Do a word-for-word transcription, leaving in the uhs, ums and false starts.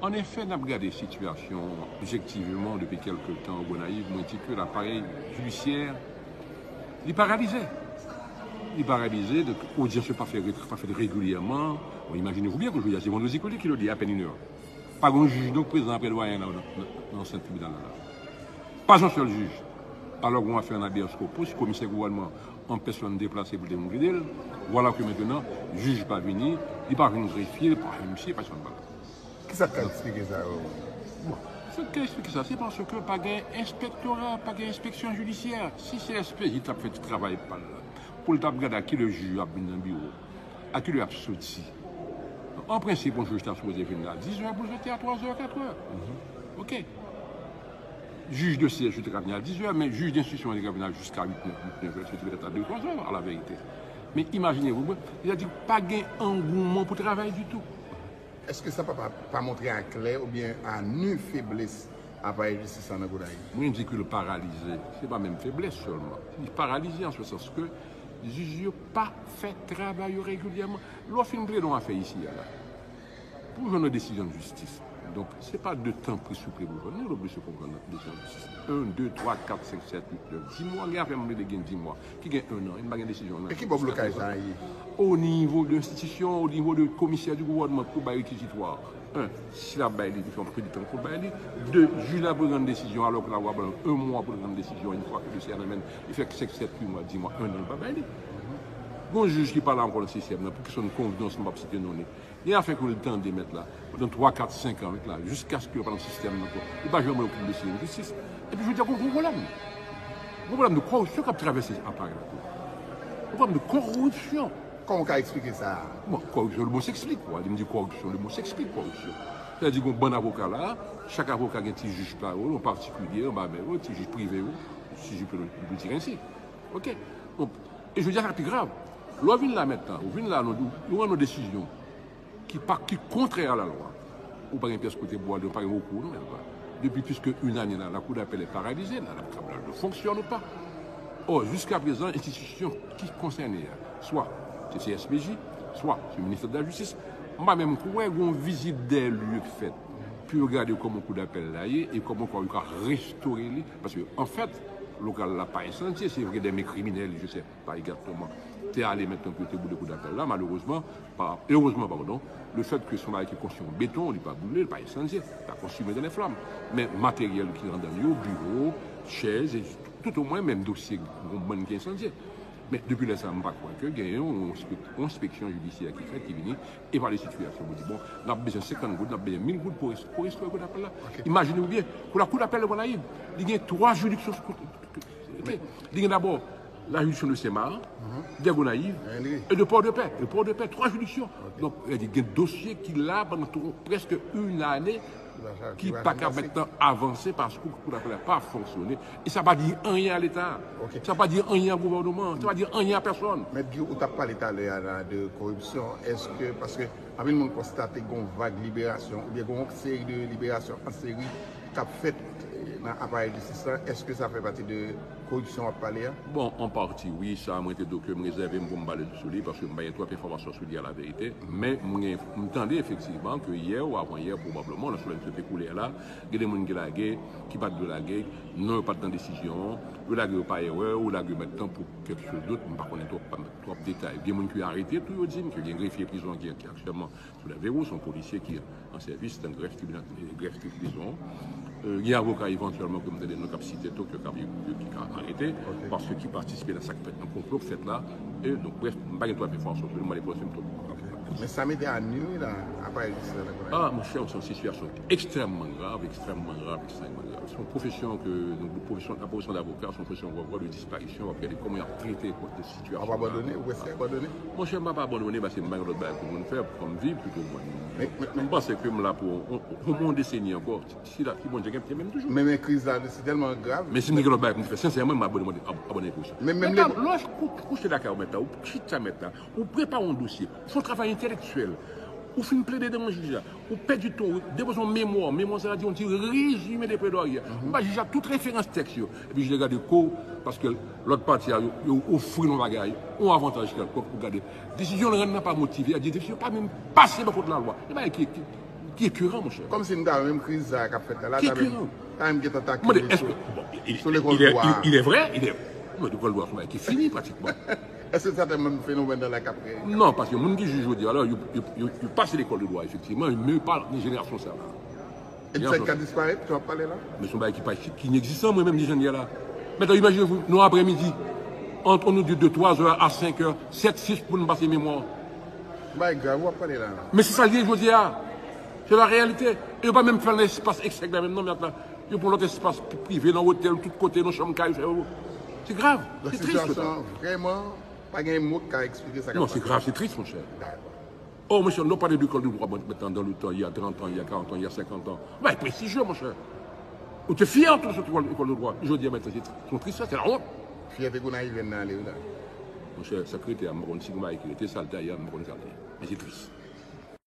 An efè, n ap gade sitiyasyon objektivman depi kèlke tan an Gonayiv, mwen di ke laparèy jidisyè, li paralize. Li paralize, donk odyans yo pa fè, pa fèt regilyèman. Bon, imajine w byen ke jodi a se vandredi kote ki lè, li apèn inè. Pa gen yon jij donk prezan apre dwayen la nan, nan, nan sant tribinal la. Pas yon sèl jij. Alò gen yon afè an habeas corpus, komisè gouvènman an pèsòn deplase pou l te vin plede l. Vwala ke mentenan, jij pa vini, li pa jwenn grefye, li pa jwenn misye, pa jwenn pa la. Kisa k ka eksplike sa yo? Bon, sa k ka eksplike sa, se paske pa gen enspektora, pa gen enspeksyon jidisyè. Si C S P J t ap fè ti travay pa l la, pou l t ap gade a kilè jij yo ap vin nan biwo, a kilè y ap soti. An prensip, yon jij ta sipoze vin la dizè pou l soti a twazè, katrè. Oke. Jij de siyèj yo te ka vini a dizè, men jij denstriksyon an te ka vini a jiska uit, nèf, uit, nèf è, soti petèt a de, twazè, a la verite. Men imajine w, sètadi pa gen angouman pou travay ditou. Èske sa pa, pa, pa montre aklè oubyen a nu feblès aparèy jistis la nan Gonayiv? Mwen di ke l paralize. Se pa menm feblès sèlman. Li paralize an se sans ke jij yo pa fè travay yo regilyèman. Lè w fin plede yon afè isi a la, pou w jwenn yon desizyon jistis, donk, se pa de tanpri souple pou w jwenn li, w oblije konprann desizyon jistis. En, de, twa, kat, senk, sèt, uit, nèf, dis mwa, gen afè m plede gen dis mwa, ki gen en an, li pa gen desizyon nan. E ki bò blokaj la ye? O nivo de enstitisyon, o nivo de komisè di gouvènman pou bay rekizitwa. En, si l ap bay li, li fè yon kredi tan pou l bay li. De, jij la pou rann desizyon, alò ke lalwa ban l en mwa pou l rann desizyon, yon fwa ke dosye a nan men l, li fè senk, sèt, uit mwa, dis mwa, en an, li pa bay li. Gon jij ki pa la ankò nan sistèm nan, poukisa yon konvenans, m p ap site non li. Gen afè ke l tande mèt la, pandan twa, kat, senk an, mèt la, jiskaske yo pa nan sistèm nan ankò. Li pa janm okenn dosye enjistis. Epi jodi a, gon gwo pwoblèm. Gon pwoblèm de kòripsyon k ap travèse aparèy la. Gon pwoblèm de kòripsyon. Kòman w ka eksplike sa? Bon, corruption, le mot s'explique, quoi. Lè m di corruption, le mot s'explique, corruption. Sètadi, gon bann avoka la, chak avoka gen ti jij pa yo, an patikilye, anba men yo, ti jij prive yo, si je peux le, le dire ainsi. Oke? Bon, e jodi a, sa pi grav. Lè w vin la mentnan, ou vin la, nou, nou rann yon desizyon ki pa, ki kontrè a la lwa, ou pa gen pyès kote pou w ale, ou pa gen rekou, non, menm pa. Depi plis ke une ane la, la cour d'appel est paralysée, la, la, la ne fonctionne pas. Or, jiska prezan, enstitisyon ki konsène a, swa se C S P J, swa se ministè de la jistis, m pa menm kwè gon vizit dè lye k fèt pou yo gade kòman kou dapèl la ye e kòman yo ka restore li. Paske, anfèt, lokal la pa ensandye, se vre, dè men kriminèl, je sais pas exactement, te ale mentnan pou yo te boule kou dapèl la, malerezman, pa, erezman, padon, le fèt ke se yon bagay ki konstwi an beton, li pa boule, li pa ensandye, li pa konstwi menm dan lè flam. Men materyèl ki anndan yo, biwo, chèz, e tout omwen menm dosye yon bann ki ensandye. Men depi lè sa a, m pa kwè ke gen yon, yon enspek-, yon enspeksyon jidisyè ki fèt, ki vini evalye sitiyasyon pou di, bon, n ap bezwen senkant goud, n ap bezwen mil goud pou res-, pou restore kou dapèl la. Ok. Imajine w byen, kou la, kou dapèl de Gonayiv, li gen twa jiridiksyon sou kou, ok? Li gen dabò la jiridiksyon de Senmak, de Gonayiv e de Pòdepè. De Pòdepè, twa jiridiksyon. Ok. Donk, li gen dosye ki la pandan tro-, prèske yon ane ki pa ka mentnan avanse paske kou dapèl la pa fonksyone. E sa pa di anyen a Leta. Ok. Sa pa di anyen a gouvènman. Sa pa di anyen a pèsòn. Mèt Guy, ou t ap pale talè a la de koripsyon. Èske, paske anpil moun konstate gon vag liberasyon, oubyen gon seri de liberasyon an seri k ap fèt, eh, nan aparèy jistis la, èske sa fè pati de koripsyon w ap pale a? Bon, an pati, wi, sa mwen te di w ke m rezève m pou m pale sou li, paske m pa gen twòp enfòmasyon sou li a la verite, men m gen, m tande efektivman ke yè ou avan yè, pwobableman, nan solèy misye te koule a la, gen de moun ki lage, ki pa t dwe lage, non yo pa t nan desizyon an, yo lage yo pa erè, ou lage yo mentnan pou kèk choz dòt, m pa konnen twòp, twòp detay. Gen moun ki arete tou, yo di m ke gen grefye prizon ki, ki aktyèlman sou lè vewo, se yon polisye ki an sèvis nan grèf tribinal, grèf prizon. Euh, gen avoka evantyèlman ke m tande non k ap site tou, ke k ap, ki ka arete, paske ki patisipe nan sa k fèt, nan konplo k fèt la. E donk, brèf, m pa gen twòp enfòmasyon sou li, m pa depanse m twòp. Men sa mete a nu la, aparèy jistis la nan Gonayiv. Ah, monchè, se yon sitiyasyon ekstrèmman grav, ekstrèmman grav, ekstrèmman grav. Se yon pwofesyon ke, donk, pwofesyon, la pwofesyon davoka, se yon pwofesyon vwè de disparisyon, w ap gade kòman y ap trete de sitiyasyon. W ap abandone, ou prèske abandone? Monchè, m pa abandone, paske m pa gen lòt bagay pou mwen fè, pou m viv, pito mwen. Men, men, men m panse ke m la pou yon, yon, yon deseni ankò. Si la, si Bondye gen, te menm toujou. Men, men kriz la, si tèlman grav. Men si m te gen lòt bagay pou m te fè, sensèman, m abandone, ab-, abandone pou sa. Men, men lè w kouche lakay ou mentnan, ou chita mentnan, ou prepare yon dosye, ou fè yon travay entèlektyèl, ou fin plede devan jij la, ou pèdi tan, ou depoze yon memwa, memwa sa vle di yon ti rezime de plèdwari a. Ou ba jij la tout referans tèks yo. Epi jij la gade kou, paske lòt pati a, yo, yo ofri l yon bagay, yon avantaj kèlkonk pou gade. Desizyon l rann nan pa motive, a di desizyon pa menm pase bò kot lalwa. E bagay ki, ki, Ki ekiran, monchè. Kòmsi nou ta wè menm kriz sa k ap fèt la, la Ki ta menm, ekiran. Ta menm gentan Mwen, takile èske, sou, bon, il, sou il, lekòl il est, dwa. Il, il est vrai, il est, mwen, lekòl dwa, se yon bagay ki fini pratikman. Èske sa te menm fenomèn nan la k ap reyini? Non, paske moun ki jij jodi a la, yo, yo, yo, yo pase lekòl de dwa, efektivman, men pa nan jenerasyon sa la. E sa k ka disparèt, sa w ap pale la? Men se yon bagay ki pa ki inegzistan, mwen menm, di jan li ye la. Mentnan, imajine w, nou aprèmidi, ant, on nous dit de twa zè a senk è, sèt, sis pou nou pase memwa. Bagay grav w ap pale la. Men se sa l ye jodi a. Se la reyalite. E yo pa menm fè nan espas ekstèryè menm non, men la. Yo pran lòt espas prive, nan otèl, tout kote, nan chanm kay, yo fè yo. Se grav. Se tris, tout sa. Sitiyasyon an vrèman, pa gen mo k ka eksplike sa k ap pase. Non, se grav, se tris, monchè. Dakò. Oh, monchè, nou pale de lekòl de dwa, maintenant, dans le temps, il y a trente ans, il y a quarante ans, il y a cinquante ans. Bagay prestijye, monchè. Ou te fyè tou sou lekòl de dwa. Jodi a, mentnan, se yon tristès, se la wont. Fyète Gonayiven nan ale, wi la. Monchè, sa k rete a, m pa konn si gon bagay ki rete, sa l te ye a, m pa konn sa l te ye. Men se tris.